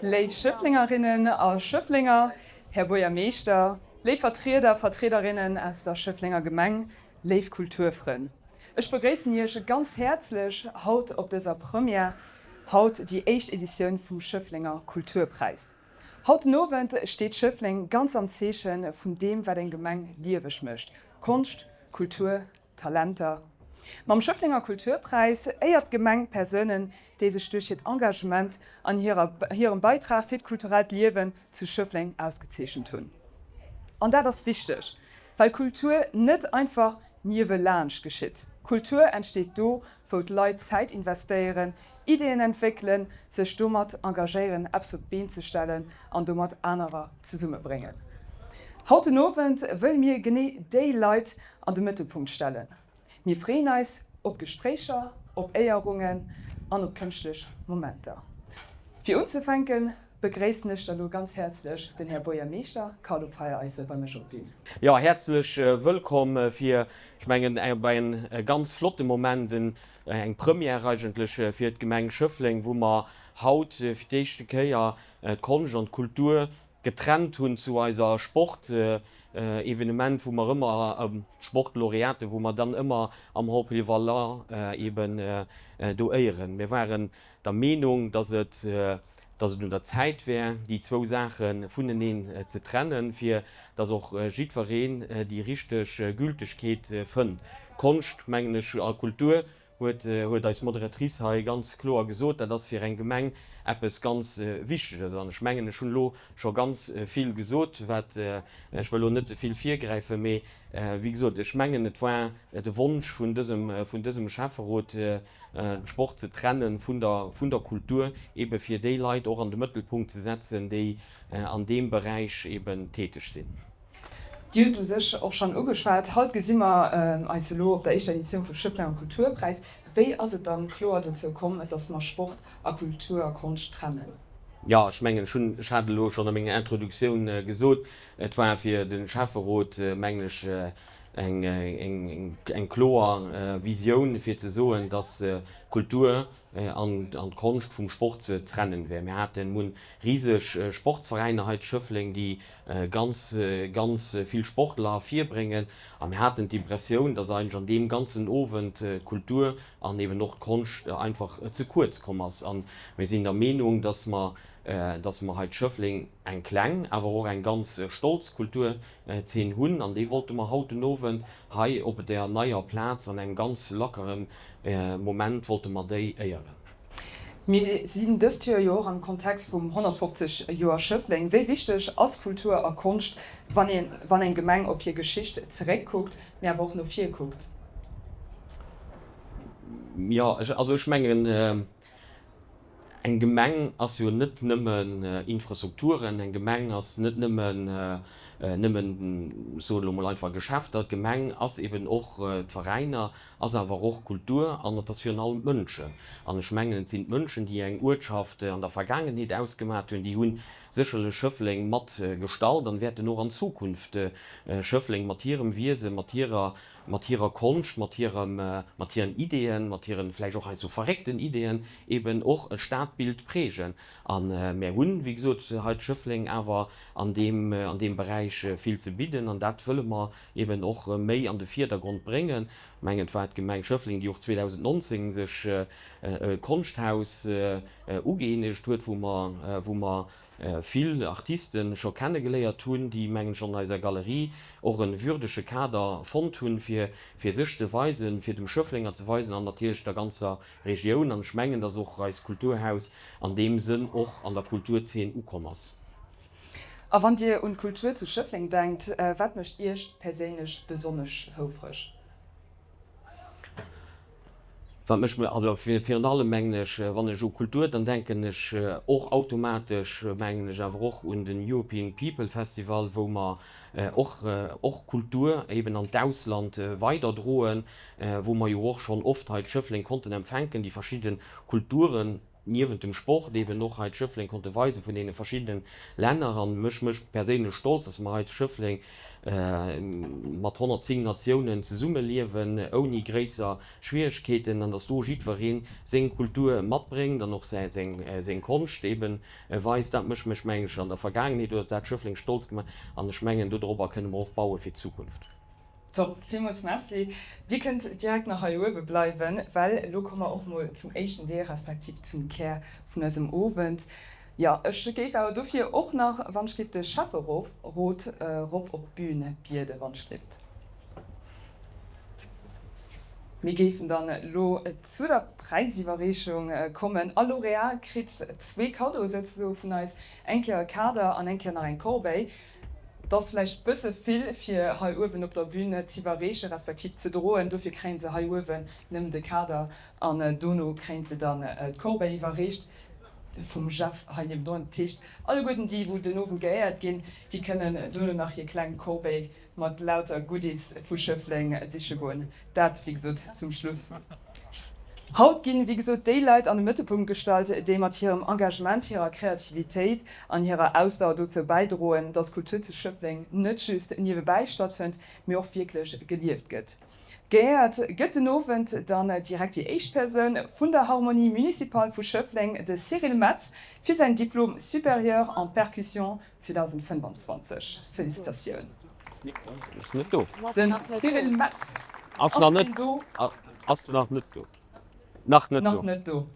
Léif Schëfflengerinnen a Schëfflenger, Här Buergermeeschter, léif Vertrieder, Vertriederinnen aus der Schëfflenger Gemeng, léif Kulturfrënn. Ech begréissen Iech ganz häerzlech haut op dëser Première, haut déi éischt Editioun vum Schëfflenger Kulturpräis. Haut den Owend steet Schëffleng ganz am Zeeche vun deem wat eng Gemeng lieweg mécht, Konscht, Kultur, Talenter. Mam Schëfflenger Kulturpräis éiert d'Gemeng Persounen, déi sech duerch hiert Engagement an hirem Beitrag fir d'kulturellt Liewen zu Schëffleng ausgezeechent hunn. An dat ass wichteg, well Kultur net einfach niewelaanscht geschitt. Kultur entsteet do, wou d'Leit Zäit investéieren, Ideeën entwéckelen, sech domat engagéieren, eppes op d'Been ze stellen an domat anerer zesummebréngen. Haut den Owend wëlle mir genee déi Leit an de Mëttelpunkt stellen. Mir freeën eis op Gespréicher, op Éierungen an op kënschtlech Momenter. Fir unzefänken begréissen ech da lo ganz häerzlech den Här Buergermeeschter Carlo Feiereisel bei mech op d'Bün. Jo, häerzlech wëllkomm fir, ech mengen, bei en ganz flotte Moment, eng Première eigentlech fir d'Gemeng Schëffleng, wou mer haut fir d'éischte Kéier d'Konscht an d'Kultur getrennt hunn zu eiser Sportevenement, wou mer ëmmer d'Sportlaureaten, wou mer dann ëmmer am Hall Polyvalent eben do éieren. Mir waren der Meenung, dass et dass et un der Zäit wär, déi zwou Saache vuneneen ze trennen, fir dass och jiddwereen déi richteg Gültegkeet fënnt. Konscht, mengen ech, a Kultur, huet huet eis Moderatrice hei ganz kloer gesot, dat ass fir eng Gemeng eppes ganz Wichteges. An ech mengen, ech hunn elo scho ganz vill gesot, wat, ech wëll elo net ze vill virgräifen, mee wéi gesot, ech mengen, et war de Wonsch vun dësem vun dësem Schäfferot, de Sport ze trennen vun der vun der Kultur, ebe fir déi Leit och an de Mëttelpunkt ze setzen, déi an deem Beräich eben täteg sinn. Dir hutt u sech och schonn ugeschwat, haut gesi mer eis elo op der éischter Editioun vum Schëfflenger Kulturpräis. Wéi ass et dann kloer dozou komm, dass mer Sport a Kultur a Konscht trennen? Jo, ech mengen, ech hunn, ech hat elo schonn a menger Introduktioun gesot, et war fir de Schäfferot, mengen ech, eng kloer Visioun, fir ze soen, dass d'Kultur an d'Konscht vum Sport ze trennen wär. Mir haten, mir hunn riseg Sportsveräiner hei zu Schëffleng, déi ganz, ganz vill Sportler ervirbréngen, a mir haten d'Impressioun, dass eigentlech an deem ganzen Owend d'Kultur an eben och d'Konscht einfach ze kuerz komm ass. A mir sinn der Meenung, dass mer, dass mer hei zu Schëffleng eng kleng, awer och eng ganz stolz Kulturzeen hunn an déi wollte mer haut den Owend hei op der neier Plaz an engem ganz lackere Moment wollte mer déi éieren. Mir sinn dëst Joer jo och am Kontext vum 150 Joer Schëffleng. Wéi wichteg ass Kultur a Konscht, wann een, wann eng Gemeng op hir Geschicht zeréckkuckt, mee awer och no vir kuckt? Jo, also ech mengen, Eng Gemeng ass jo net nëmmen Infrastrukturen, eng Gemeng ass net nëmmen, nëmmen, ech soen elo mol einfach, Geschäfter. D'Gemeng ass eben och d'Veräiner, ass awer och Kultur an et ass virun allem d'Mënschen. An ech mengen, et sinn d'Mënschen, déi eng Uertschaft an der Vergaangenheet ausgemat hunn, déi hu sécherlech Schëffleng mat gestalt an wäerten och an Zukunft Schëffleng mat hirem Wiese, mat hirer mat hirer Konscht, mat hirem, mat hiren Ideeën, mat hiren vläicht och heiansdo verréckten Ideeën eben och e Stadbild prägen. A mär hunn, wéi gesot, hei zu Schëffleng awer an deem, an deem Beräich vill ze bidden an dat wëlle mer eben och méi an de Vierdergrond bréngen. Ech mengen, et war d'Gemeng Schëffleng, déi och 2019 sech e Konschthaus ugëeenegt huet, wou mer, wou mer vill Artisten scho kennegeléiert hunn, déi, mengen ech, an eiser Galerie och e würdege Kader fonnt hunn, fir fir sech ze weisen, fir dem Schëfflenger ze weisen an natierlech der ganzer Regioun. An ech mengen, dass och eist Kulturhaus an deem Sënn och an der Kulturzeen ukomm ass. A wann Dir un d'Kultur zu Schëffleng denkt, wat mécht Iech perséinlech besonnesch houfreg? Wat mech, also virun allem mengen ech, wann ech u Kultur, dann denken ech och automatesch, mengen ech awer och un den European People Festival, wou mer och och Kultur eben an d'Ausland weiderdroen, wou mer jo och schonn oft hei d'Schëffleng konnten empfänken, déi verschidde Kulturen, niewent dem Sport eben och hei d'Schëffleng konnte weisen vun deene verschiddenen Länner. An mech mécht perséinlech stolz, dass mer hei zu Schëffleng. mat 110 Natiounen zesummeliewen ouni gréisser Schwieregkeeten an dass do jiddweree seng Kultur matbréngt an och seng Konscht eeben weist. Dat mécht mech, mengen ech, an der Vergaangenheet huet dat Schëffleng stolz gemaach an ech mengen, dodropper kënne mer och baue fir d'Zukunft. Top, villmools Merci. Dir kënnt direkt nach hei uewe bleiwen, well elo komme mer och mol zum éischten Deel, respektiv zum Kär vun eisem Owend. Jo, ech géif awer dofir och nach, wann ech géif, de Schäfferot rop op d'Bün bieden, wann ech géif. Mir géifen dann elo zu der Präisiwwerreechung kommen. All Laureat kritt zwee Kaddoe souzesoe vun eis, eng Kéier e Kader an eng Kéier nach eng Corbeille. Et ass vläicht bësse vill fir hei uewen op der Bühn z'iwwerreechen, respektiv ze droen. Dofir kréien se hei uewen nëmmen de Kader an dono kréien se dann d'Corbeille iwwerreecht vum Jeff hei niewendrun. Dat heescht, alleguerten déi wou den Owend geéiert ginn, déi kënnen dono nach hir kleng Corbeille mat lauter Goodies vu Schëffleng siche goen. Dat, wéi gesot, zum Schluss. Haut ginn, wéi gesot, déi Leit an de Mëttelpunkt gestallt, déi mat hirem Engagement, hirer Kreativitéit an hirer Ausdauer dozou bäidroen, dass Kultur zu Schëffleng net just niewebäi stattfënnt, mee och wierklech gelieft gëtt. Geéiert gëtt den Owend dann direkt déi éischt Persoun vun der Harmonie Municipale vu Schëffleng, de Cyril Metz, fir säin Diplôme supérieur en percussion 2025. Felicitatioun. Ass net do. Den Cyril Metz. Ass nach net do. Ass nach net do. Nach net do. Nach net do.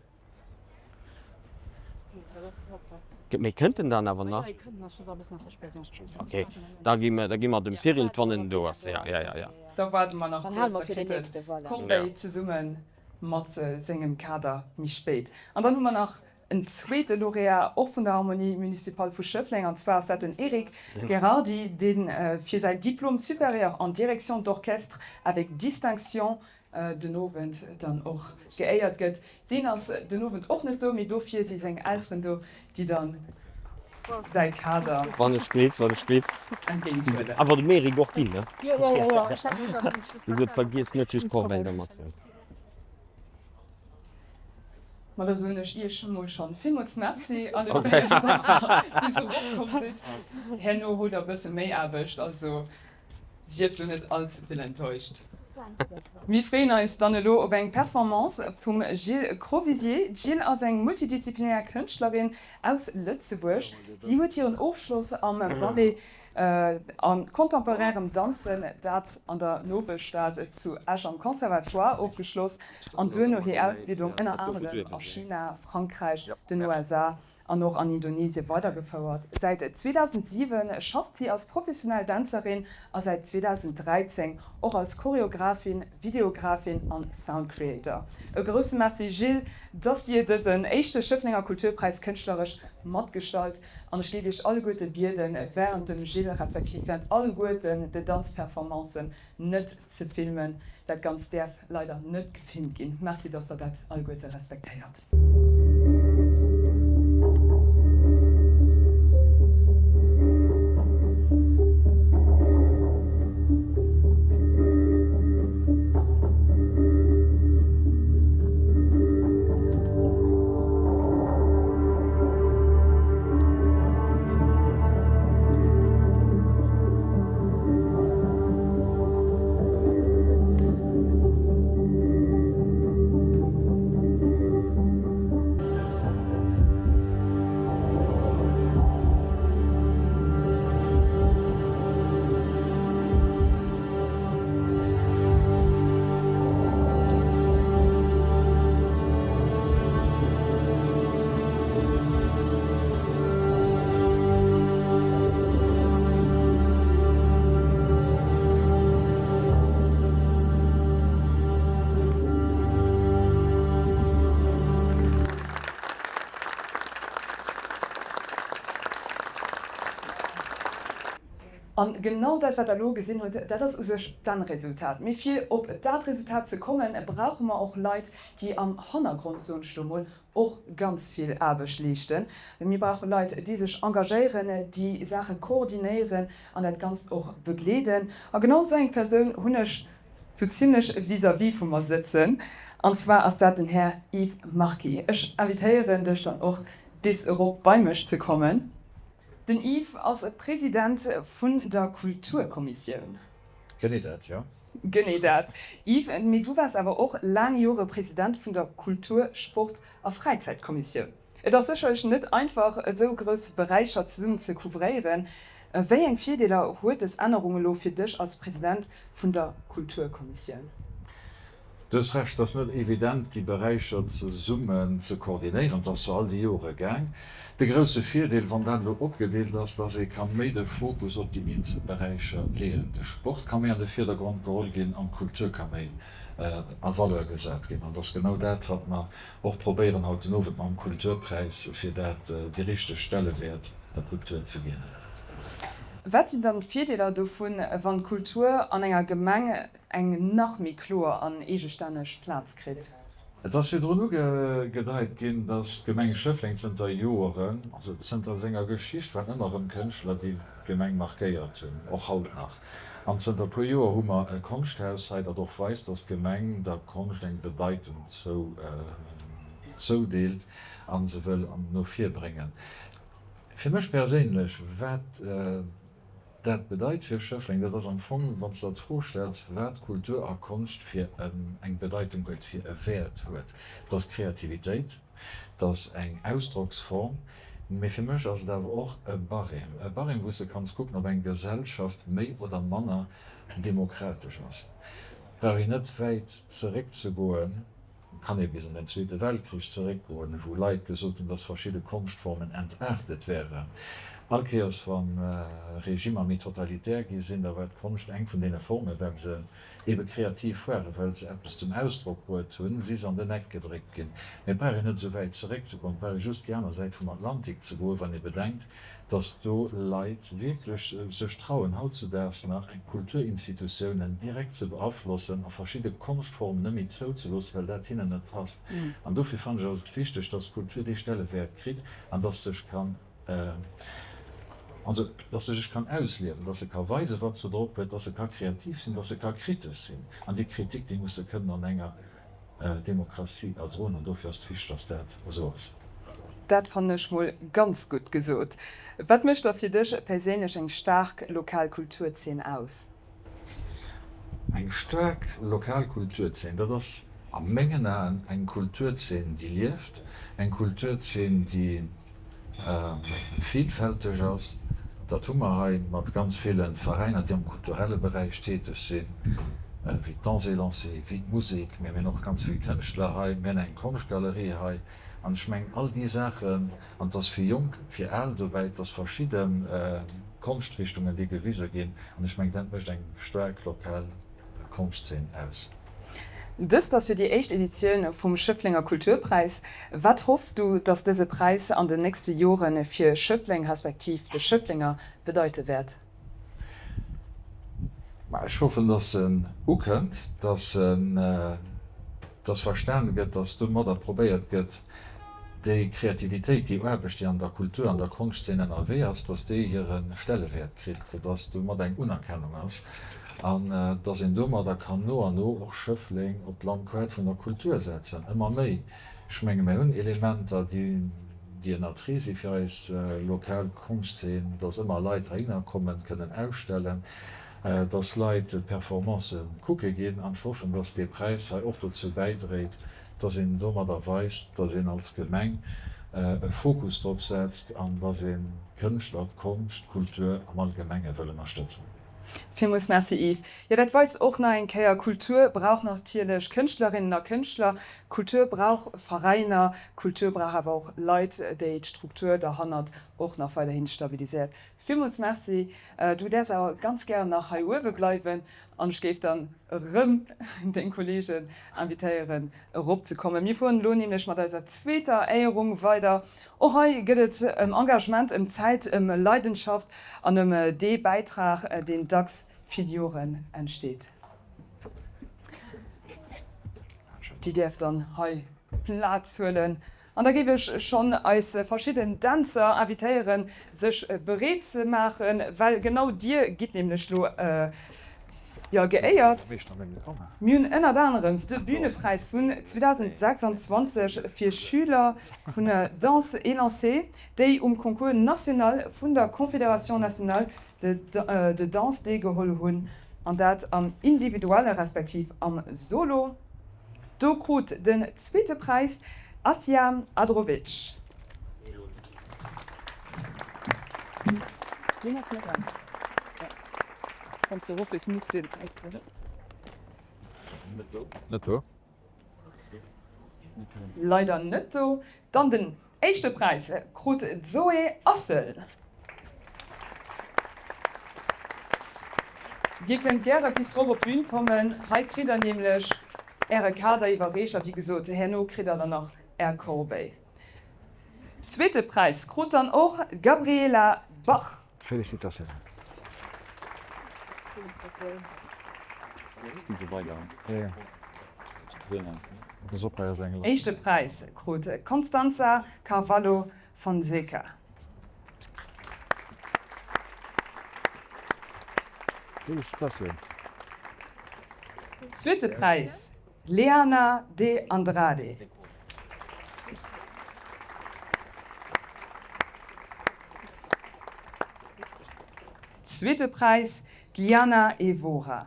Mee kënnt en dann awer nach? Okay, da gi mer, da gi mer dem Cyril d'wann en do ass. Ja, ja, ja, ja. Da waarde mer nach kuerz, da kritt en d'Corbeille zesumme mat sengem Kader méi spéit. An dann hu mer nach En zweete Lauréat, och vun der Harmonie Municipale vu Schëffleng, an zwar ass dat den Eric Gherardi, dee fir säin Diplôme supérieur en direction d'orchestre avec distinction den Owend dann och geéiert gëtt. Deen ass den Owend och net do, mee dofir si seng Elteren do, déi dann säi Kader Wann ech géif, wann ech géif entgéinthuelen. Awer dem Eric och ginn, ne? Wéi gesot, vergiesst net just d'Corbeille da matzehuelen. Ma da soen ech Iech mol schonn villmools Merci alle 4, dass der bis erop komm sidd. Herno hutt der e bësse méi Aarbecht, also sief do net all ze vill enttäuscht. Mir freeën eis dann elo op eng Performance vum Jill Crovisier. D'Jill ass eng multidisziplinär Kënschtlerin aus Lëtzebuerg. Si huet hiren Ofschloss am Ballet A contemporairem Danzen, dat an der Nobelstad zu Esch am Conservatoire ofgeschloss an duerno hir Ausbildung ënner anerem a China, Frankräich, den USA an och an Indonesie weidergefouert. Säit 2007 schafft si als professionell Dänzerin a säit 2013 och als Choreographin, Videographin an Sound Creator. E grousse Merci Gilles, dass Dir dësen éischte Schëfflenger Kulturpräis kënschtleresch matgestalt An ech géif Iech alleguerte bieden, während dem Gilles, respektiv während alleguerten de Danzperformancen net ze filmen. Dat Ganzt däerf leider net gefilmt ginn. Merci, dass Der dat alleguerte respektéiert. An genau dat, wat Der elo gesinn hutt, dat ass u sech d'Ennresultat. Mee fir op dat Resultat ze kommen, brauche mer och Leit, déi am Hannergrond, soen ech elo mol, och ganz vill Aarbecht leeschten. Mir brauche Leit, déi sech engagéieren, déi Saache koordinéieren an dat Ganzt och begleeden. A genau esou eng Persoun hunn ech sou zimlech vis-à-vis vu mer sëtzen, an zwar ass dat den Här Yves Marquis. Ech invitéieren dech dann och, bis erop bei mech ze kommen. Den Yves ass President vun der Kulturkommissioun. Genee dat, jo. Genee dat, Yves. Mee du waars awer och laang Jore President vun der Kultur-, Sport a Fräizäitkommissioun. Et ass sécherlech net einfach, esou grouss Beräicher zesummen ze couvréieren. Wéi eng Virdeeler huet dës Ännerung elo fir dech als President vun der Kulturkommissioun? Du hues Recht, et ass net evident, déi Beräicher zesummen ze koordinéieren. Et ass zwar all déi Jore gaang. De grousse Virdeel, wann dat elo opgedeelt ass, dass ee ka méi de Fokus op déi eenzel Beräicher leeën. De Sport ka méi an de Virdergrond geholl ginn an d'Kultur ka méi a Valeur gesat ginn. An et ass genau dat, wat mer och probéieren haut den Owend mam Kulturpräis, fir dat dee richteg Stellewäert der Kultur ze ginn. Wat sinn dann d'Virdeeler dovun, wann d'Kultur an enger Gemeng eng nach méi kloer an eegestänneg Plaz kritt. Et ass virdrun ugedeit ginn, datt d'Gemeng Schëffleng zënter Joeren, also zënter senger Geschicht, waren ëmmer erëm Kënschtler, déi d'Gemeng markéiert hunn, och haut nach. An zënter e puer Joer hu mer e Konschthaus hei, dat och weist, datt d'Gemeng der Konscht eng Bedeitung zoudeelt a se wëll no vir bréngen. Fir mech perséinlech, wat Dat bedeit fir Schëffleng, dat ass am Fong, wann s de der d'Fro stells, wat Kultur a Konscht fir eng Bedeitung huet, fir e Wäert huet, dat ass Kreativitéit, dat ass eng Ausdrocksform, mee fir mech ass et awer och e Barème, e Barème, wou s de kanns kucken, ob eng Gesellschaft méi oder manner demokratesch ass. Brauch een net wäit zeréckzegoen. Kann ee bis an den Zweete Weltkrich zeréckgoen, wou Leit gesot hunn, dass verschidde Konschtformen entaartet wären. All Kéiers wa Regimmer méi totalitär gi sinn, da war d'Konscht eng vun deene Formen, well se ebe kreativ waren, well se eppes zum Ausdrock bruet hunn, si se an den Eck gedréckt ginn. Mee et brauch een net esou wäit zeréckzegoen, et brauch ee just déi aner Säit vum Atlantik ze goen, wann ee bedenkt, dass do Leit wierklech sech trauen, hautzudaags nach Kulturinstitutiounen direkt ze beaflossen a verschidde Konschtformen net méi zouzeloossen, well dat hinnen net passt. An dofir fannen ech, ass et wichteg, dass d'Kultur dee Stellewäert kritt an dass sech kann, also dass se sech kann ausliewen, dass se ka weisen, wat se drop huet, dass se ka kreativ sinn, dass se ka kritesch sinn. An déi Kritik, déi muss se kënnen an enger Demokratie erdroen an dofir ass et wichteg, dass dat esou ass. Dat fannen ech mol ganz gutt gesot. Wat mécht da fir dech perséinlech eng staark lokal Kulturzeen aus? Eng staark lokal Kulturzeen, dat ass a mengen Aen eng Kulturzeen, déi lieft, eng Kulturzeen, déi Vielfälteg ass. Dat hu mer hei mat ganz ville Veräiner, déi am kulturelle Beräich täteg sinn, wéi d'Dans Élancée, wéi d'Musek. Mir hunn och ganz vill Kënschtler hei. Mir hunn eng Konschtgalerie hei. An ech mengen, all déi Saachen, an et ass fir Jonk, fir Al dobäi, et ass verschidde Konschtrichtungen, déi gewise ginn. An ech mengen, dat mécht eng staark lokal Konschtzeen aus. Dëst ass jo déi éischt Editioun vum Schëfflenger Kulturpräis. Wat hoffs du, datt dëse Präis an den nächste Jore fir Schëffleng respektiv de Schëfflenger bedeite wäert? Ech hoffen, datt en ukënnt, datt en, datt verstane gëtt, datt domadder probéiert gëtt, déi Kreativitéit, déi Aarbecht, déi an der Kultur, an der Konschtzeen ënnerwee ass, datt déi hire Stellewäert kritt, datt domat eng Unerkennung ass an datt een domadder kann no an no och Schëffleng op d'Landkaart vun der Kultur setzen, ëmmer méi. Ech menge mir hunn Elementer, déi déi en Attrait si fir eis lokal Konschtzeen, datt ëmmer Leit heihinner kommen, kënnen ausstellen, datt Leit Performancë kucke ginn an ech hoffen, datt dee Präis hei och dozou bäidréit, dass een domadder weist, dass een als Gemeng e Fokus drop setzt an dass een d'Kënschtler, d'Konscht, d'Kultur am Allgemenge wëll ënnerstëtzen. Villmools Merci Yves. Jo, dat weist och nach eng Kéier, Kultur brauch natierlech Kënschtlerinnen a Kënschtler, Kultur brauch Veräiner, Kultur brauch awer och Leit, déi d'Struktur derhannert och nach weiderhin stabiliséiert. Villmools Merci. Du däerfs awer ganz gären nach hei uewe bleiwen an ech géif dann erëm deng Kollegen invitéieren erop ze kommen. Mir fueren elo nämlech mat eiser zweeter Éierung weider. Och hei gëtt et ëm Engagement, ëm Zäit, ëm Leidenschaft an ëm dee Bäitrag, deen dacks vill Joren entsteet. Déi däerf dann hei Plaz huelen. An da géif ech schonn eis verschidden Dänzer invitéieren, sech bereet ze maachen, well genau dir gitt nämlech lo. Jo, geéiert. Mir hunn ënnert anerems de Bühnepräis vun 2026 fir Schüler vun Danse élancée, déi um Concours national vun der Confédération nationale de danse deelgeholl hunn, an dat am Individuelle respektiv am Solo. Do krut den zweete Präis Asja Adrovic. Wanns de erof lees, muss de den Präis huelen. Net do. Leider net do. Dann den éischte Präis krut d'Zoé Assel. Dir kënnt gäre bis rop op d'Bün kommen. Hei kritt der nämlech äre Kader iwwerreecht a wéi gesot, herno kritt der dann nach är Corbeille. Zweete Präis krut dann och d'Gabriela Bach. Félicitatiounen. Éischte Präis krut d'Constanza Carvalho Fonseca. Zweete Präis Leana de Andrade. Zweete Präis, d'Liana Evora.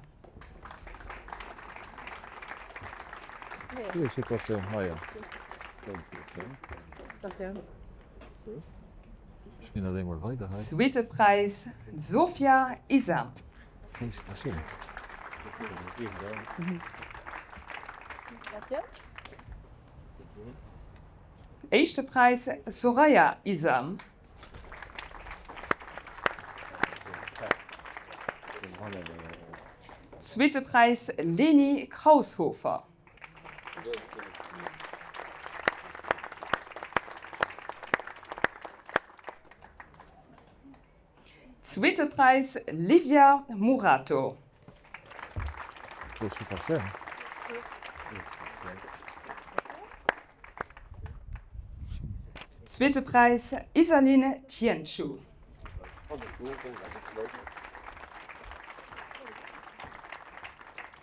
Zweete Präis, d'Sofia Isam. Éischte Präis, Soraya Isam. Zweete Präis, Leni Kraushofer. Zweete Präis, Livia Murato. Félicitatiounen. Zweete Präis, Isaline Tienchu.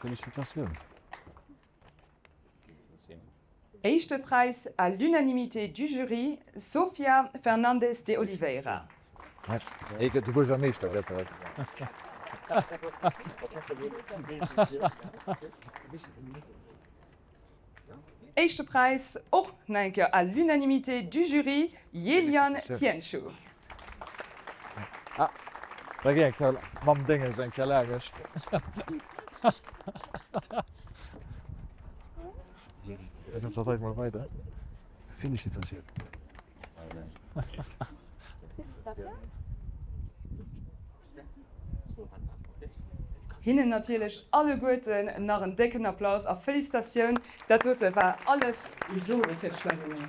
Félicitatiounen. Éischte Präis à l'unanimité du jury, Sofia Fernandes de Oliveira. De Buergermeeschter gëtt dat. Éischte Präis och nach eng Kéier à l'unanimité du jury, Yelian Tienchu. Ah, da géi eng Kéier mam Dénges eng Kéier laagescht. Da gëtt dat hei mol weider. Félicitatiounen. Hinnen natierlech alleguerten nach en décken Applaus a Félicitatioun. Dat dote war alles Solo-Kënschtlerinnen.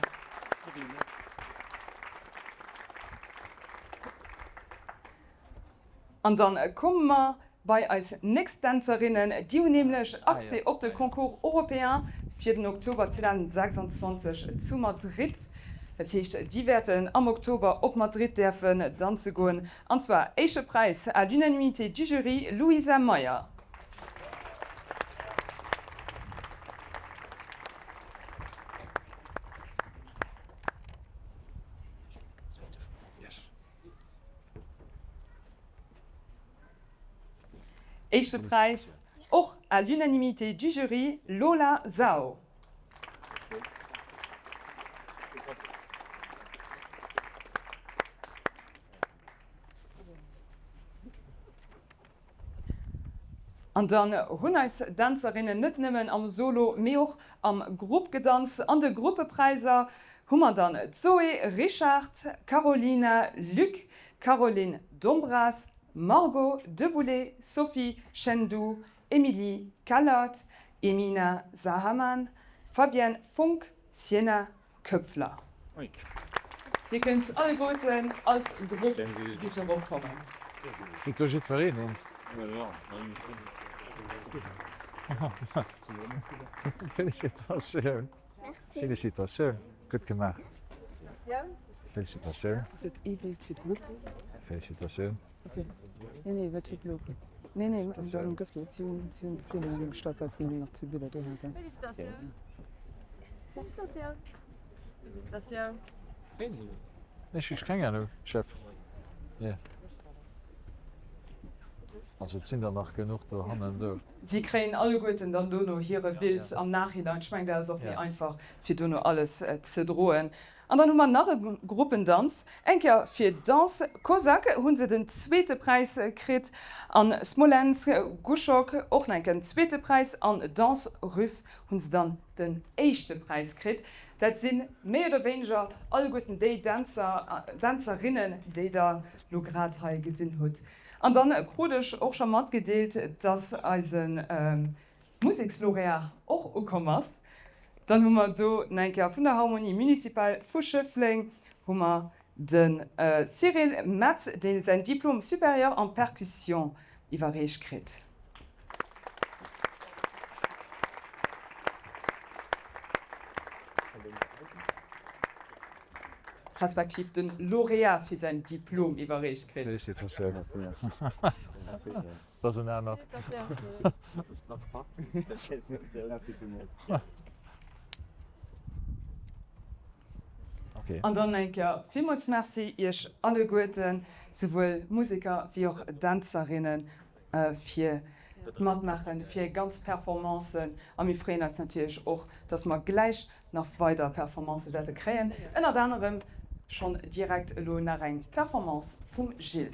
An dann komme mer bei eis nächst Dänzerinnen. Déi hunn nämlech Accès op de Concours européen fir den Oktober 2026 zu Madrid. Dat heescht, déi wäerten am Oktober op Madrid däerfen danze goen. An zwar éische Präis à l'unanimité du jury, Louisa Meyer. Éischte Präis, och à l'unanimité du jury, Lola Zhao. An dann hunn eis Dänzerinnen net nëmmen am Solo, mee och am Grupp gedanzt. An de Gruppepräiser hu mer dann d'Zoé Richard, Carolina Luc, Caroline Dombras, Margot Deboulé, Sophie Chendou, Emilie Callert, Emina Sahaman, Fabienne Funck, Sienna Köpfler. Dir kënnt alleguerten als Grupp bis erop kommen. Kritt do jiddwereen een? Felicitatioun. Felicitatioun. Gutt gemaach. Felicitatioun. Felicitatioun. Nee, nee, dann gëff du. Si hunn, si hunn d'Fro nëmmen gestallt, well se nëmmen nach zwee Biller do haten. Félicitatiouns. Félicitatiouns. Félicitatiouns. Ech hu keng Ahnung, Chef. Yeah. Also et sinn der nach genuch dohannen do. Si kréien alleguerten dann dono hire Bild am Nachhinein. Ech mengen, dat ass och méi einfach, fir dono alles ze droen. An dann hu mer nach e Gruppendanz. Eng Kéier fir Danse Cosaque hu se den zweete Präis kritt an Smolensk Guschok och nach eng Kéier den zweete Präis an Danse Russe hu se dann den éischte Präis kritt. Dat si méi oder wéineger alleguerten déi Dänzer, Dänzerinnen, déi der lo grad hei gesinn hutt. An dann krut ech och scho matgedeelt, dass eise Musekslauréat och ukomm ass. Dann hu mer do nach eng Kéier vun der Harmonie Municipale vu Schëffleng hu mer de Cyril Metz, deen säin Diplôme supérieur en percussion iwwerreecht kritt. Respektiv de Lauréat fir säin Diplom iwwerreecht kritt. Félicitatiounen. Dat ass en anert. An dann eng Kéier villmools Merci Iech alleguerten, souwuel Museker wéi och Dänzerinnen, fir d'Matmaachen, fir ganz Performancen. A mir freeën eis natierlech och, dass mer gläich nach weider Performancë wäerte kréien, ënnert anerem schonn direkt elo nach eng Performance vum Gilles.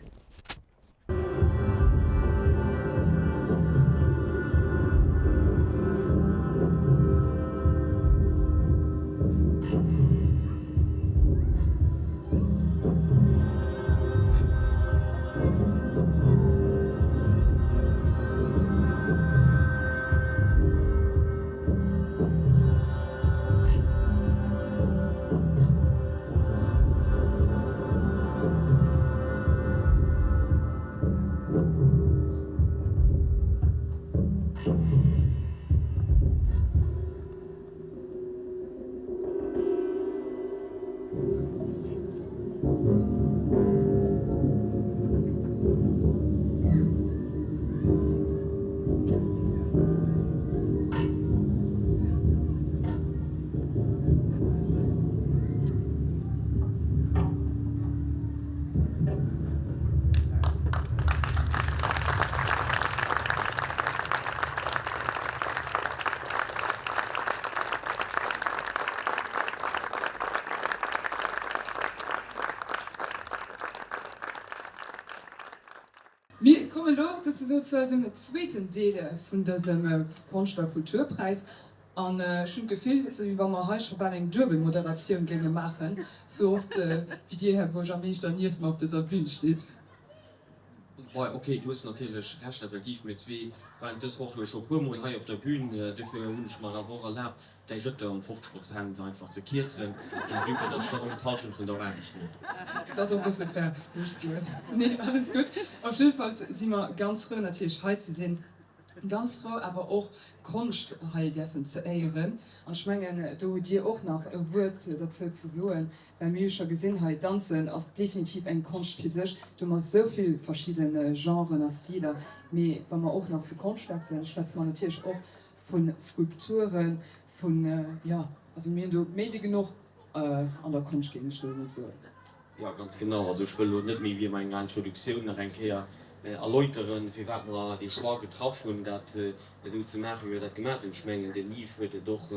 Mir kommen elo souzesoen zu eisem zweeten Deel vun dësem Konscht a Kulturpräis. An ech hunn d'Gefill, esou wéi wa mer hei scho bal eng duebel Moderatioun géinge maachen, esou oft wéi Dir, Här Buergermeeschter, nieft mer op dëser Bühn stitt. Bon, ok, du hues natierlech Recht, effektiv, mir zwee waren dës Woch jo scho puermol hei op der Bühn, dofir hunn ech mer awer och erlaabt, däi Jeton ëm 50 Prozent einfach ze kierzen, vue que datt ech dann och d'Halschent vun der Aarbecht hunn. Dat ass och e bësse fair, muss ech soen. Nee, alles gutt. Op jiddefalls si mer ganz frou natierlech hei ze sinn, ganz frou awer och Konscht hei däerfen ze éieren. An ech mengen, do hutt Dir och nach e Wuert derzou ze soen, Well mir hu scho gesinn hei, Danzen ass definitiv eng Konscht fir sech. Do hu mer esou vill verschidde Genren a Stiler. Mee wa mer och nach vu Konscht schwätzen, schwätze mer natierlech och vu Skulpturen, vun, jo, also mir hunn do méi wéi genuch an der Konscht, géing ech elo emol soen. Jo, ganz genau. Also ech wëll elo net méi wéi a menger Introduktioun nach eng Kéier erläuteren, firwat mer dee Choix getraff hunn, dat esou ze maachen, wéi mer dat gemaach hunn. Ech mengen, den Yves huet et och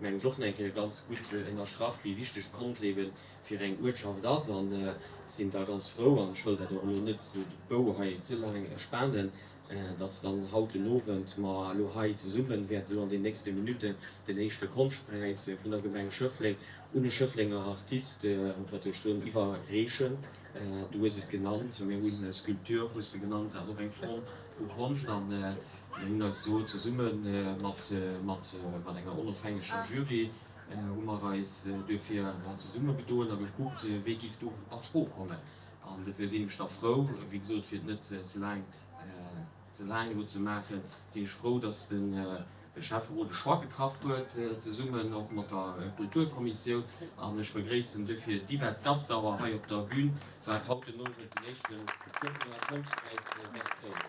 mengen ech, och nach eng Kéier ganz gutt ënnerstrach, wéi wichteg d'Konscht ebe fir eng Uertschaft ass. An ech sinn da ganz frou, an ech wëll dat och elo net de Bou hei ze laang spanen, dass dann haut den Owend mer elo hei zesumme wäerten elo an den nächste Minutten den éischte Konschtpräis vun der Gemeng Schëffleng un e Schëfflenger Artist, wat ech soen, iwwerreechen. Du hues et genannt, mir hunn Sculpture hues de genannt, dat ass och eng Form vu Konscht. An mir hunn eis do zesumme mat mat enger onofhängeger Jury hu mer eis duerfir zesummegedoen a gekuckt, wee giff do a Fro kommen. An dofir sinn ech da frou, wéi gesot, fir et net ze laang ze laang elo ze maachen, sinn ech frou, dass de Schäfferot e Choix getraff huet, zesummen och mat der Kulturkommissioun. An ech begréissen duerfir d'Yvette Gastauer hei op der Bühn, wat haut den Owend den éischte Schëfflenger Konschtpräis wäert kréien.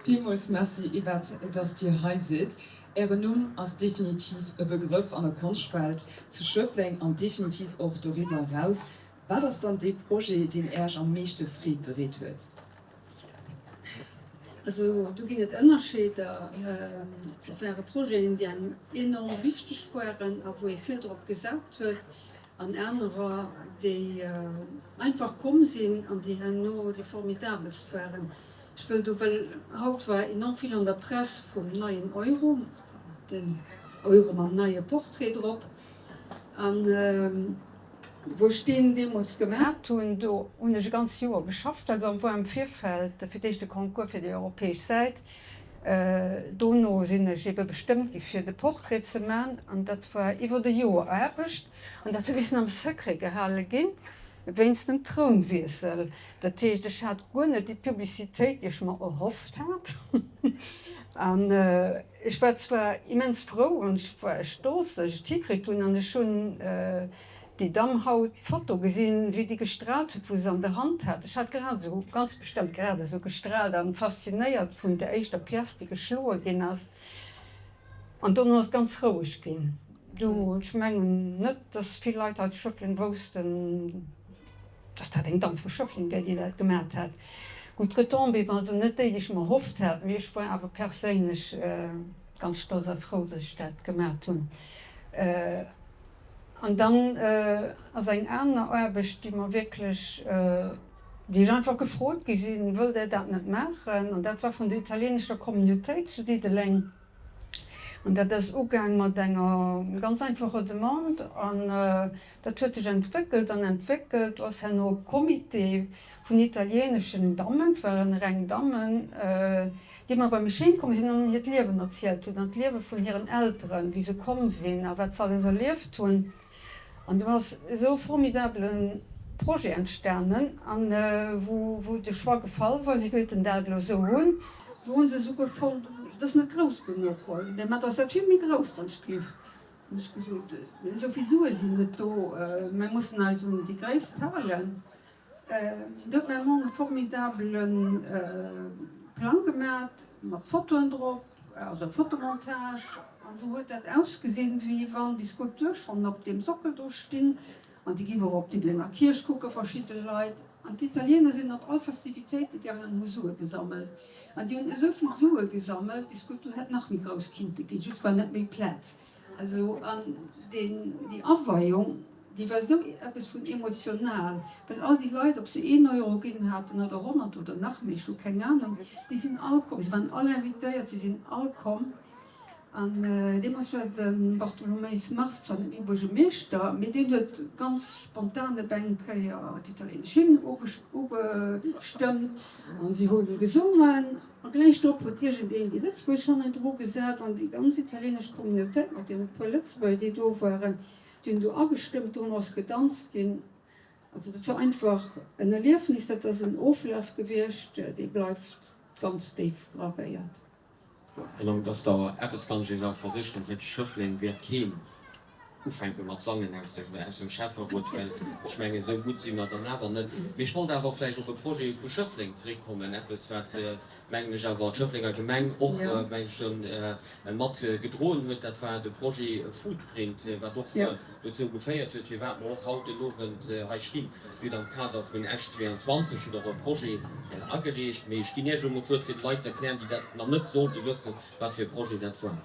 Villmools Merci Yvette, dass Dir hei sidd. Ären Numm ass definitiv e Begrëff an der Konschtwelt zu Schëffleng an definitiv och doriwwer eraus. Wat ass dann dee Projet, deen Äech am meeschte Freed bereet huet? Also do ginn et Ënnerscheeder. Et ware Projeten, déi engem enorm wichteg waren a wou ee vill drop gesat huet, an anerer, déi einfach komm sinn an déi herno déi formidabelst waren. Ech wëll do, well haut war enorm vill an der Press vum neien Euro, den Euro mam neie Portrait drop, an wou ech deen deemools gemaat hunn, do hunn ech e ganzt Joer geschafft, dat war am Virfeld fir d'éischt de Concours fir déi europäesch Säit, dono sinn ech ebe bestëmmt gi fir de Portrait ze man, an dat war iwwert e Joer Aarbecht, an dat huet missen am Secret gehale ginn wéinst dem Trounwiessel. Dat heescht, ech hat guer net déi Publicitéit, déi ech mer erhofft hat. An ech war zwar immens frou an ech war stolz, datt ech et hikritt hunn. An ech hunn déi Damm haut d'Foto gesinn, wéi déi gestraalt huet, wou se an der Hand hat. Ech hat grad esou, ganz bestëmmt grad esou gestraalt an faszinéiert vun der éischter Pièce, déi geschloe ginn ass. An dono ass et ganz roueg ginn. Du, ech mengen net, datt vill Leit hei zu Schëffleng woussten, dass dat eng Damm vu Schëffleng wär, déi dat gemat hat. Gutt, d'Retombée war also net déi, déi ech mer erhofft hat, mee ech war awer perséinlech ganz stolz a frou, dass ech dat gemat hunn. An dann ass eng aner Aarbecht, déi mer wierklech, déi ech einfach gefrot gi sinn, Wëllt Der dat net maachen? An dat war vun der italienescher Communautéit zu Diddeleng. An dat ass ugaang mat enger ganz einfacher Demande an dat huet sech entwéckelt an entwéckelt. Do ass herno e Comité vun italieneschen Dammen, et waren reng Dammen, déi ëmmer bei mech heem komm sinn an hiert Liewen erzielt hunn an d'Liewe vun hiren Elteren, wéi se komm sinn a wat se alles erlieft hunn. An do ass esou e formidabele Projet entstanen, an wou de Choix gefall war, si wéilten dat elo esou hunn. Do hu se esouguer fonnt, et ass net grouss genuch, mä mat ass dat vill méi grouss, wann ech géif. Hunn ech gesot, esou vill Sue sinn net do, mir mussen eis un déi Gréisst halen. Do huet mäi Mann e formidabele Plang gemat, mat Fotoen drop, also e Fotomontage, an do huet dat ausgesinn, wéi wann déi Skulptur schonn op deem Sockel do stinn, an déi géif och op d'Diddelenger Kierch kucken, verschidde Leit. An d'Italiener sinn op all Festivitéite gaangen an hu Sue gesammelt. An déi hunn esou vill Sue gesammelt, déi Skulptur hätt nach méi grouss kinnte ginn, just war net méi Plaz. Also, an deen, déi Aweiung, déi war esou eppes vun emotional, well all déi Leit, ob se een Euro ginn haten oder 100 oder nach méi, ech hu keng Anung, déi sinn all komm, se waren all invitéiert, se sinn all komm. An deemools war de Bartholomäus Mars zwar net méi Buergermeeschter, mee deen huet ganz spontan op eng Kéier d'italienesch Hymn ugestëmmt an si hu gesongen. A gläich drop huet iergendeen déi Lëtzebuergesch hannendru gesat an déi ganz italienesch Communautéit mat deene puer Lëtzebuerger, déi do waren, Déi hunn do agestëmmt, dono ass gedanzt ginn. Also dat war einfach en Erliefnis, dat ass en Oflaf gewiescht, dee bleift ganz déif gravéiert. An dass der eppes, kann ech Iech awer versécheren, hei zu Schëffleng wäert keen ufänke mat sangen aus dem Schäfferot, well ech mengen, esou gutt si mer dann awer net. Mee ech wollt awer och vläicht op e Projet vu Schëffleng zeréckkommen, eppes wat, mengen ech, awer d'Schëfflenger Gemeng och, mengen ech, mat gedroen huet, dat war de Projet Foodprint, wat och dozou geféiert huet, firwat mer och haut den Owend hei stinn. Dir hutt am Kader vun Esch 22 hutt Der e Projet agereecht, mee ech ginn Iech elo mol d'Wuert, fir de Leit ze erklären, déi dat nach net sollte wëssen, wat fir e Projet dat war.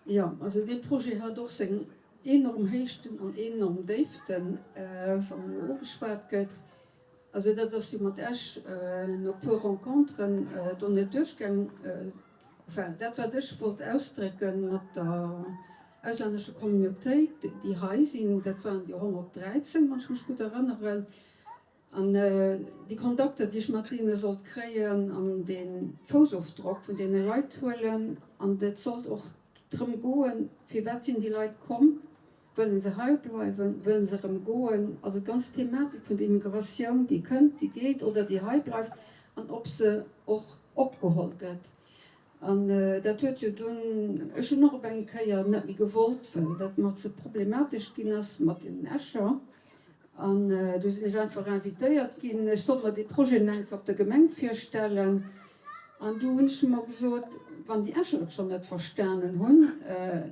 Jo, also dee Projet hat och seng enorm Héichten an enorm Déiften, wann elo ugeschwat gëtt. Also dat ass jo mat Esch no puer Renconteren do net duerchgaang. Enfin, dat wat ech wollt ausdrécke mat der auslännescher Communautéit, déi hei sinn, dat waren déi 113, wann ech mech gutt erënneren, an déi Kontakter, déi ech mat deene sollt kréien an dee Foussofdrock vun deene Leit huelen. An et sollt och drëm goen, firwat sinn déi Leit komm, Wëllen se hei bleiwen? Wëllen se erëm goen? Also d'ganz Thematik vun der Immigratioun, déi kënnt, déi geet oder déi hei bleift an ob se och opgeholl gëtt. An dat huet jo dunn, ech hunn och op eng Kéier net méi gewollt, well dat mer ze problematesch ginn ass mat den Escher. An du sinn ech einfach invitéiert ginn, ech sollt mer dee Projet nach eng Kéier op der Gemeng virstellen. An du hunn ech mer gesot, wann déi Escher et schonn net verstanen hunn,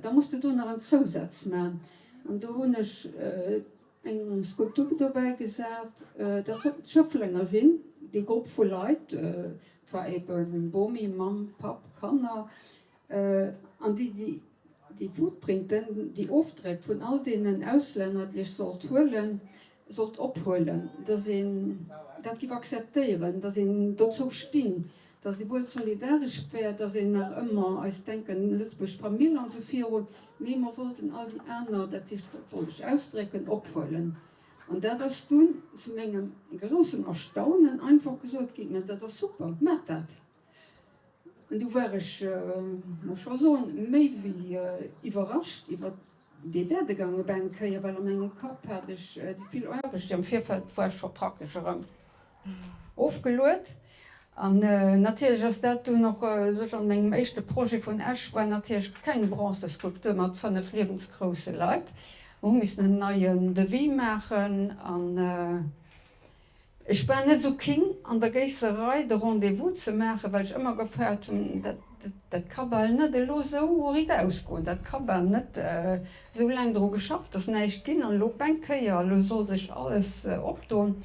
da muss de do nach en Zousaz man. An do hunn ech eng Skulptur dobäi gesat, dat sollten d'Schëfflenger sinn, dee Grupp vu Leit, et war eben Bomi, Mamm, Papp, Kanner, An déi, déi déi Footprinten, déi Ofdréck vun all deenen Auslänner, déi ech sollt huelen, sollt ophuelen, dass een dat giff akzeptéieren, dass een dozou stinn, dass ee wuel solidaresch wär, dass een nach ëmmer eist Denken, Lëtzebuerg Famill an esou virun, mee mer wollten all déi aner, dat heescht, dat wollt ech ausdrécken, ophuelen. An dat ass dunn zu mengem groussen Erstaunen einfach gesot ginn, Ma dat ass super, maacht dat! An du war ech, muss scho soen, méi wéi iwwerrascht iwwer dee Werdegang op eng Kéier, well a mengem Kapp hat ech déi vill Aarbecht, déi am Virfeld war, scho praktesch erëm ofgeluet. An natierlech ass dat dunn och sech an mengem éischte Projet vun Esch war natierlech keng Bronzeskulptur mat 5 liewensgrousse Leit. Mer hu missen en neien Devis maachen an Ech war net esou king an der Géisserei de Rendez-vous ze maachen, well ech ëmmer gefaart hunn, dat, dat ka bal net elo esou riit goen, dat ka bal net, esou laang dru geschafft, ass näischt ginn an elo op eng Kéier, elo soll sech alles opdoen.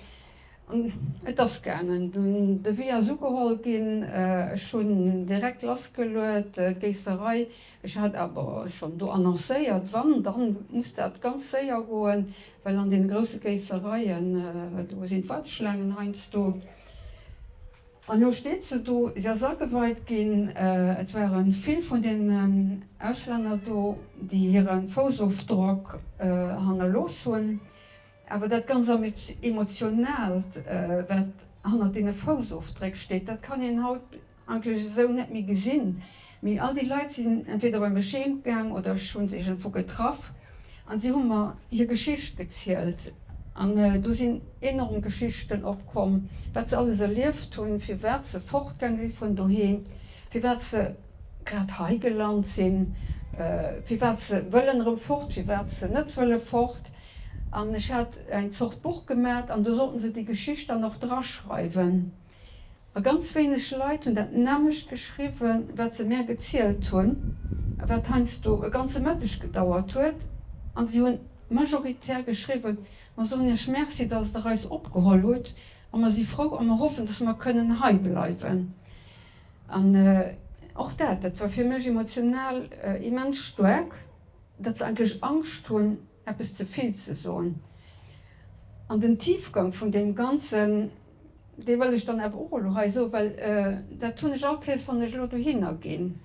An et ass gaangen, den Devis ass ugeholl ginn, ech hunn direkt lassgeluet, d'Géisserei Ech hat awer schonn do annoncéiert, wann, da muss dat ganz séier goen, well an deene grousse Géissereien, do sinn d'Waardeschlaangen heiansdo. An elo steet se do, se ass ageweit ginn. Et ware vill vun deenen Auslänner do, déi hire Foussofdrock hannerlooss hunn. Awer dat ganz Emotionaalt, wat hannert deene Foussofdréck steet, dat kann een haut Eigentlech esou net méi gesinn, mee all déi Leit sinn entweder bei mech heem gaang oder ech hunn se iergendwou getraff an si hu mer hir Geschicht gezielt an do sinn enorm Geschichten opkomm, wat se alles erlieft hunn, firwat se fortgaang si vun doheem, firwat se grad hei gelant sinn, firwat se wëllen erëm fort, firwat se net wëlle fort. An ech hat eng Zort Buch gemat an do sollten se déi Geschicht dann och draschreiwen. A ganz wéineg Leit hunn dat nämmlecht geschriwwen, wat se mär gezielt hunn, a wat heiansdo e ganze Mëtteg gedauert huet. An si hunn majoritär geschriwwen, Mer soen Iech Merci, datt Der eis opgeholl hutt, a mer si frou a mer hoffen, datt mer kënnen hei bleiwen. An och dat, dat war fir mech emotional immens staark, datt se eigentlech Angscht hunn, eppes ze vill ze soen. An den Tiefgang vun deem Ganzen, dee wëll ech dann awer och elo hei soen, well dat hunn ech all Kéiers, wann ech elo dohinner ginn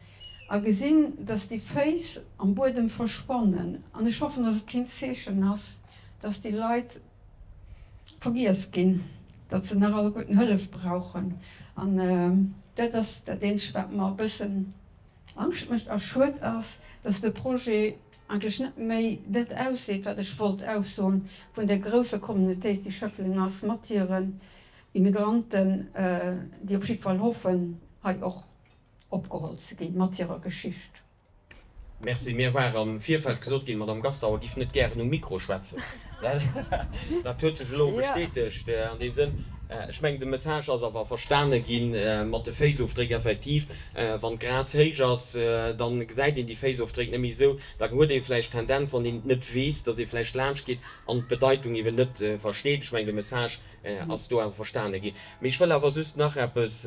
a gesinn, dass déi Féiss am Buedem verschwannen, an ech hoffen, dass et keen Zeechen ass, dass déi Leit vergiess ginn, datt se nach alleguerten Hëllef brauchen. An dat ass dat Eenzegt, wat mer e bëssen Angscht mécht a schued ass, dass de Projet eigentlech net méi dat ausseet, wat ech wollt aussoen, vun där grousser Communautéit, déi Schëffleng ass, mat hiren Immigranten, déi op jiddwer Fall hoffen, hei och opgeholl ze ginn, mat hirer Geschicht. Merci. Mir war am Virfeld gesot ginn, d'Madame Gastauer giff net gären um Mikro schwätzen. Dat huet sech elo bestätegt an deem Sënn. Ech mengen, de Message ass awer verstane gi mat de Féissofdréck. Effektiv, wann d'Gras héich ass, da gesäit een déi Féissofdréck net méi esou. Da huet ee vläicht d'Tendenz, wann een et net weess, datt ee vläicht laanscht geet an d'Bedeitung eben net versteet. Ech mengen, de Message ass do awer verstane ginn. Mee ech wëll awer just nach eppes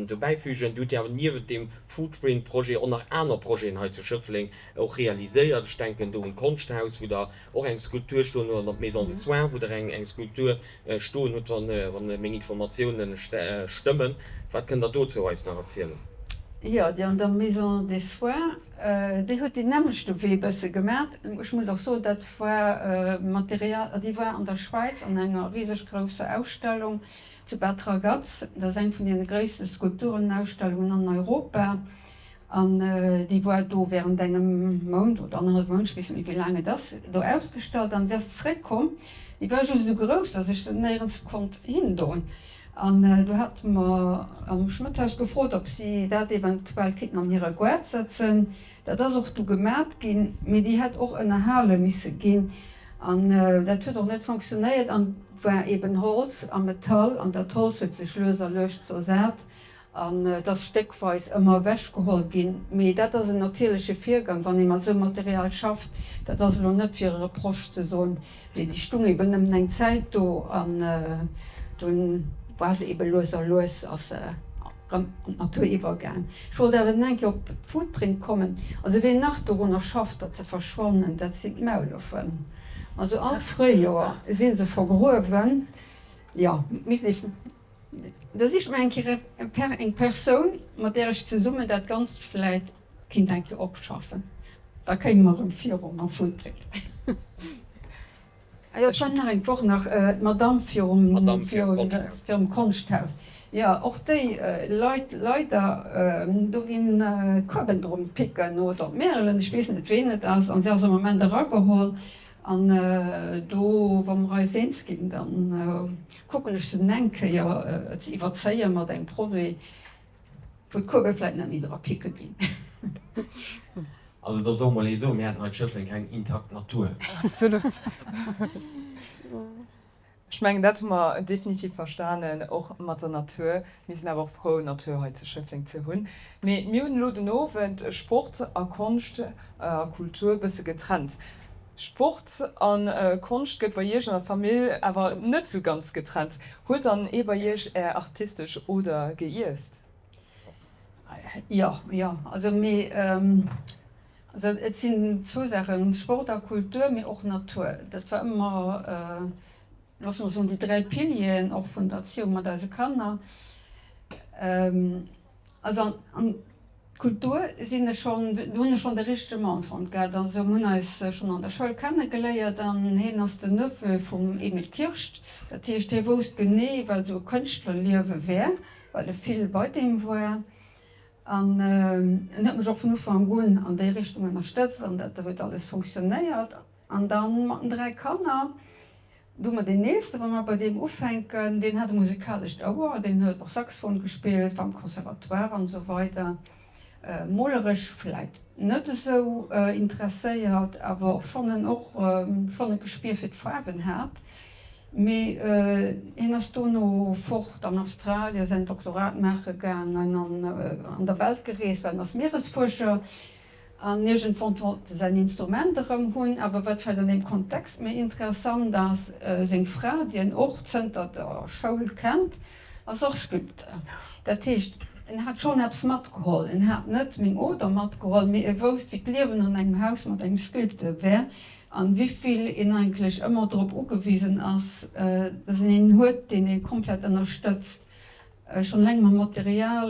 dobäifügen. Dir hutt jo awer niewent deem Foodprint-Projet och nach aner Projeten hei zu Schëffleng och realiséiert. Ech denken do un d'Konschthaus, wou Der och eng Skulptur stoen hutt, an op d'Maison de soins, wou Der eng Skulptur stoen hutt, wann meng Informatiounen stëmmen. Wat kënnt Der dozou eis nach erzielen? Jo, déi an der Maison des soins, déi huet deen nämmlechte Wee e bësse gemat. Ech muss och soen, dat war Material, déi war an der Schwäiz an enger riseg grousser Ausstellung zu Bad Ragaz. Dat ass eng vun deene gréisste Skulpturenausstellungen an Europa. An déi war do während engem Mount oder annerhallef Mount, ech weess net méi wéi laang et ass, do ausgestallt. An si ass zréckkomm, déi war just esou grouss, datt ech se néierens konnt hindoen. An du hate mer am Schmëtthaus gefrot, ob si dat eventuell kéinten an hire Goart setzen. Dat ass och du gemat ginn, mee déi hätt och ënnerhale misse ginn. An dat huet och net fonctionnéiert an war eben Holz a Metall an dat Holz huet sech lues a luesch zersat. An et ass stéckweis ëmmer ewechgeholl ginn. Mee dat ass en natierleche Virgang, wann ee mat esou Material schafft. Dat ass elo net fir e Reproche ze soen, mee déi stung eben nëmmen eng Zäit do an dunn war se ebe lues a lues ass se erëm an d'Natur iwwergaang. Ech wollt awer nach eng Kéier op d'Footprint kommen. Also wien nach dorunner schafft, datt se verschwannen, dat sinn d'Maulurfen. Also all Fréijoer si se vergruewen. Jo, misst ee. Da sicht mer eng Kéier eng Persoun, mat där ech zesummen dat Ganzt vläit kinnt eng Kéier opschaffen. Da kéime mer erëm viru mam Foodprint. Ah jo, et war nach eng, och nach d'Madamm virum Konschthaus. Jo, och déi leit leider, do ginn d'Kueben drun picken oder d'Märelen, ech weess net ween et ass, an se ass am Moment erageholl. An do, wa mer eis eens ginn, da kucken ech se eng Kéier ze iwwerzéien mat engem Produit, wou d'Kuebe vläit net méi dra picke ginn. Also da soe mol ee sou, mir hätten hei zu Schëffleng keng intakt Natur. Absolut. Ech mengen, dat hu mer definitiv verstanen, och mat der Natur. Mir sinn awer och frou, Natur hei zu Schëffleng ze hunn. Mee mir hunn elo den Owend Sport a Konscht a Kultur e bësse getrennt. Sport a Konscht gëtt bei Iech an der Famill awer net sou ganz getrennt. Huet dann ee bei Iech Är artistesch Oder geierft? Jo, jo. Also mee also et sinn zwou Saachen, Sport a Kultur, mee och Natur. Dat war ëmmer, loosse mer soen, déi 3 Pilieren och vun der Erziehung mat eise Kanner. Also an d'Kultur sinn ech schonn, do hunn ech schonn de richtege Mann fonnt gehat. Also mir hunn eis schonn an der Schoul kennegeléiert an hien ass den Neveu vum Emil Kirscht. Dat heescht, hie wousst genee, wat esou e Kënschtlerliewe wär. well e vill bei deem war an en huet mech och vun Ufank un an déi Richtung ënnerstëtzt an dat huet alles fonctionnéiert. An dann mat den 3 Kanner, do hu mer deen eelste, wa mer bei deem ufänken, deen hat e musikalescht Ouer, deen huet och Saxophon gespillt, war am Conservatoire an esou weider, moleresch vläit net esou interesséiert, awer och schonn en och schonn e Gespier fir d'Faarwen hat. Mee hien ass dono fort an Australien säin Doktorat maache gaangen an an der Welt gereest, well en ass Mieresfuerscher. An iergendwann wollt e säin Instrument erëm hunn. Awer wat vläicht an deem Kontext méi interessant ass, seng Fra, déi en och zënter der Schoul kennt, ass och Sculpteur. Dat heescht, en hat schonn eppes matgeholl. En hat net meng Oder matgeholl, mee e wousst, wéi d'Liewen an engem Haus mat engem Sculpteur wär. An wivill een eigentlech ëmmer drop ugewisen ass, dass een een huet, deen ee komplett ënnerstëtzt, schonn eleng mam Material,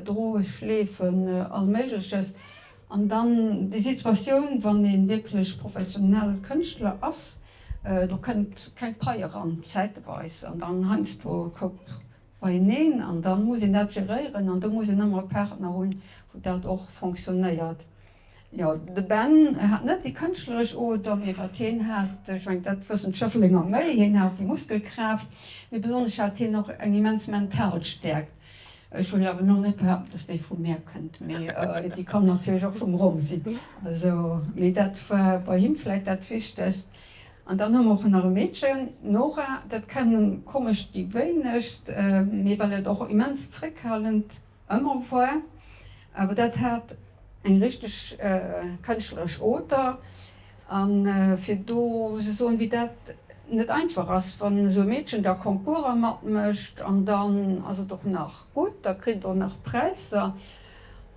droe, schleefen, all Méigleches. An dann déi Situatioun, wann ee wierklech professionell Kënschtler ass, do kënnt keng Pai eran, zäiteweis, an dann heiansdo e Koup beieneen, an da muss een dat geréieren an do muss een ëmmer e Partner hunn, wou dat och fonctionnéiert. Jo, de Ben hat net déi kënschtleresch Oder, mee wat hien hat, ech mengen, dat wëssen d'Schëfflenger méi, hien hat déi Muskelkraaft, mee besonnesch hat hien och eng immens mental Stäerkt. Ech wëll awer elo net behaapten, dass déi vu mär kënnt, mee déi kann natierlech och vum Rom sinn. Also, mee dat war bei him vläicht dat Wichtegst. An dann hu mer och nach e Meedchen, d'Nora, dat kennen komesch déi wéinegst, mee well et och immens zréckhalend Ëmmer war, awer dat hat eng richteg kënschtleresch Oder. A fir do ze soen, wéi dat net einfach ass, wann esou e Meedchen da Concourser matmécht an dann ass et och nach gutt, da kritt et och nach Präisser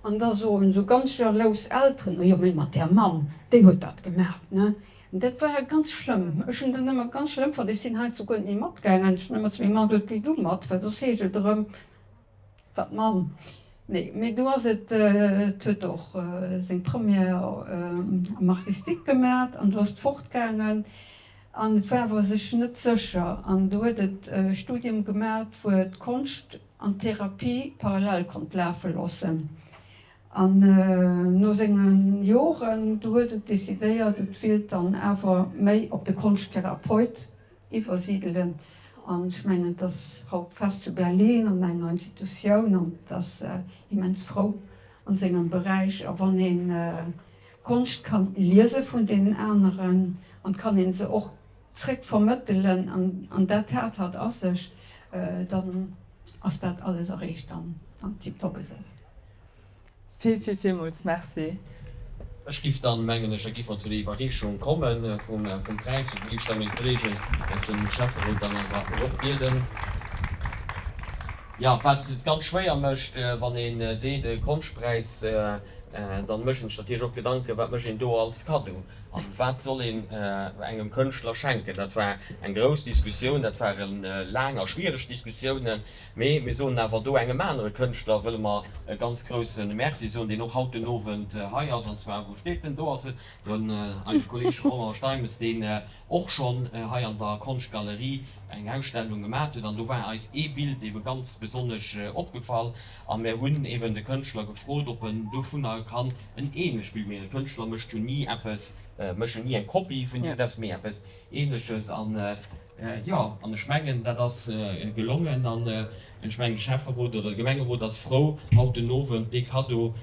an da soen esou ganz jalous Elteren, O jo, mee mat där Mamm, déi huet dat gemaach, ne? Dat war ganz schlëmm. Ech hunn dat ëmmer ganz schlëmm fonnt. Ech sinn heiansdo guer net méi matgaangen. Ech hunn ëmmer zu mengem Mann gesot, Géi du mat, well soss heescht et erëm, Wat Mamm? Nee, mee do ass et, et huet och seng Première am Artistique gemat an do ass et fortgaangen an et war awer sech net sécher an do huet et e Studium gemat, wou et d'Konscht an d'Therapie parallel konnt lafe loossen. An no senge Joren, do huet et decidéiert, et willt dann awer méi op de Konschttherapeut iwwersidelen. An ech mengen, et ass haut fest zu Berlin an enger Institutioun an et ass immens frou an sengem Beräich. A wann ee Konscht kann liese vun deenen aneren an kann ee se och zréck vermëttelen an dat hat hatt a sech, dann ass dat alles erreecht an. dann tiptop esou. Vill, vill, villmools Merci. Ech giff dann, mengen ech, da giff mer zu der Iwwerreechung komme vum Präis. Do giff ech da meng Kollegen aus dem Schäfferot dann awer eropbieden. Jo, wat et ganz schwéier mécht, wann ee seet e Konschtpräis, dann mécht een sech natierlech och Gedanken, wat mécht een do als Kaddo an wat soll een engem Kënschtler schenken. Dat war eng grouss Diskussioun, dat ware laang a schwiereg Diskussiounen. Mee mir soen awer do engem anere Kënschtler wëlle mer e ganz grousse Merci soen, deen och haut den Owend hei ass, an zwar, wou steet en, do ass en, den eise Kolleeg Roland Steimes, deen och schonn hei an der Konschtgalerie eng Ausstellung gemat huet. An do war eis ee Bild ebe ganz besonnesch opgefall a mir hunn eben de Kënschtler gefrot, ob en dovunner kann en ähnlecht Bild maachen. E Kënschtler mécht jo ni eppes, mécht jo ni eng Kopie vun iergendeppes, mee eppes Ähnleches. An jo, an ech mengen, dat ass gelongen. An ech mengen, de Schäfferot oder de Gemengerot ass frou, haut den Owend dee Kaddo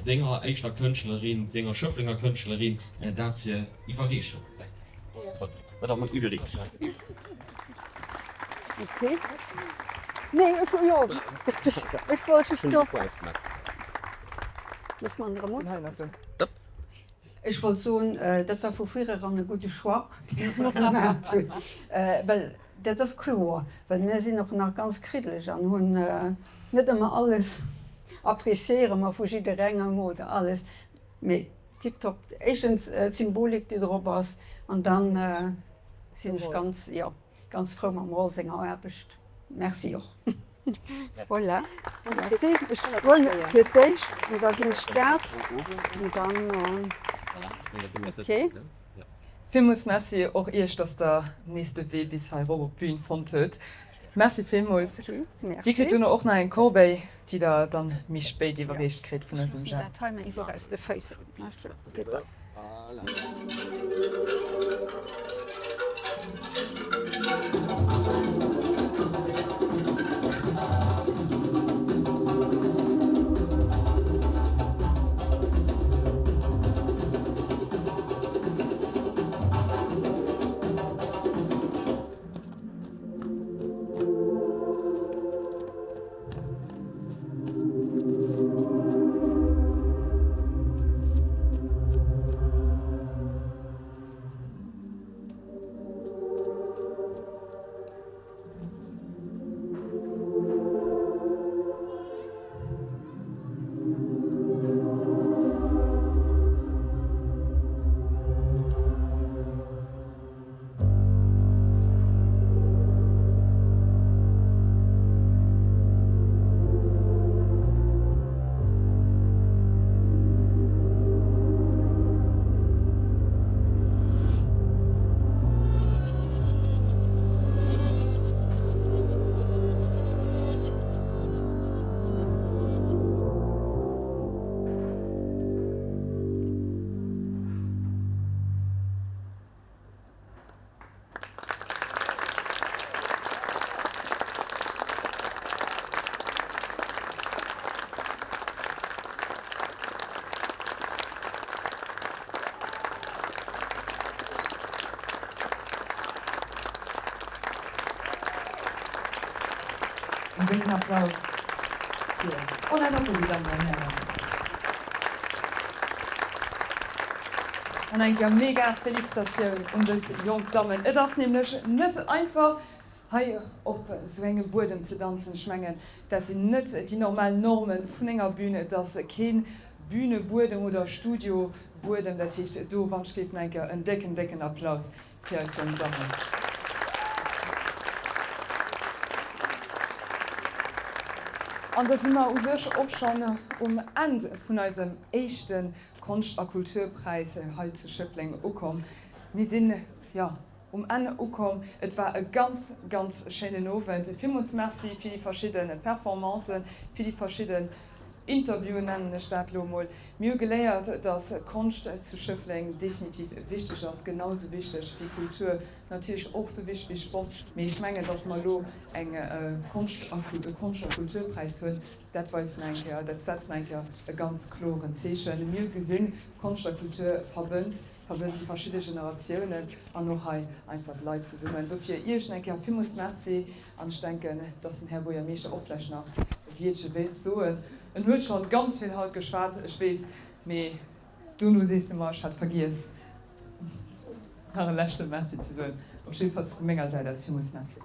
senger éischter Kënschtlerin, senger Schëfflenger Kënschtlerin, dat ze iwwerreechen. Ech wollt soen, dat war vu vireran e gudde Choix, dee mer gemaach hunn, well dat ass kloer, well mir sinn och nach ganz kriddeleg an hunn net ëmmer alles appréciéiere mer vu jidderengem oder alles, mee tiptop. Éischtens d'Symbolik, déi drop ass, an dann sinn ech ganz, jo, ganz frou mam Roll senger Aarbecht. Merci och. Voilà, merci. Ech huelen fir d'éischt an da ginn ech dat an dann, okay. Villmools Merci och Iech, dass Der nees de Wee bis hei erop op d'Bün fonnt hutt. Merci villmools. Dir kritt duerno och nach eng Corbeille, déi Der dann méi spéit iwwerreecht kritt vun eisem Jeff. En décken Applaus fir Ornella Napoli, Dammen an Hären. An eng Kéier mega Felicitatioun un dës jonk Dammen. Et ass nämlech net einfach, hei op esou engem Buedem ze danzen. Ech mengen, dat sinn net déi normal Norme vun enger Bühn. Et ass kee Bühnebuedem oder Studiobuedem. Dat heescht, do wann ech géif nach eng Kéier en décken, décken Applaus fir eis jonk Dammen. An da si mer u sech och schonn um Enn vun eisem éischte Konscht a Kulturpräis hei zu Schëffleng ukomm. Mir sinn, jo, um Enn ukomm. Et war e ganz, ganz schéinen Owend. Villmools Merci fir déi verschidde Performancen, fir déi verschidden. Interviewen, nennen ech dat elo emol. Mir hu geléiert, dass Konscht zu Schëffleng definitiv wichteg ass, genau sou wichteg wéi Kultur, natierlech och sou wichteg wéi Sport. Mee ech mengen, dass mer elo eng Konscht a e Konscht a Kulturpräis hunn, dat weist nach eng Kéier, dat setzt nach eng Kéier e ganz kloren Zeechen. Mir hu gesinn, Konscht a Kultur verbënnt. Verbënnt déi verschidde Generatiounen an och hei einfach d'Leit zesummen. Dofir Iech nach eng Kéier villmools Merci an ech denken, dass den Här Buergermeeschter och vläicht nach e Wiertche wéilt soen. En huet schonn ganz vill haut geschwat, ech weess, mee dono sees de mer, ech hätt vergiess nach e leschte Merci ze soen. Op jiddefalls vu menger Säit aus villmools Merci.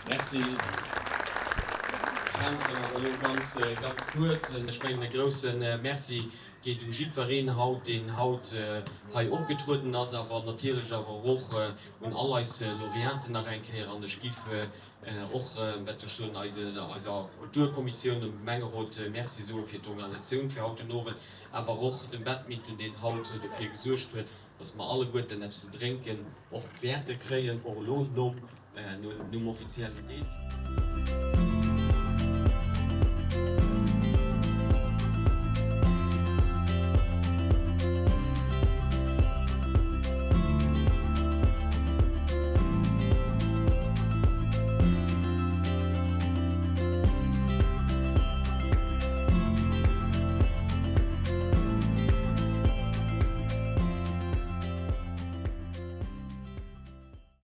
Merci. Ech halen awer elo ganz, ganz kuerz. Ech mengen, e grouse Merci geet u jiddwereen haut, deen haut hei opgetrueden ass, awer natierlech awer och un all eis Laureaten nach eng Kéier. An ech giff och, wat ech soen, eiser Kulturkommissioun, dem Gemengerot Merci soe fir d'Organisatioun fir haut den Owend, awer och dem Badminton, deen haut dofir gesuergt huet, dass mer alleguerten eppes ze drénken och wäerte kréien, och elo nom offiziellen Deel.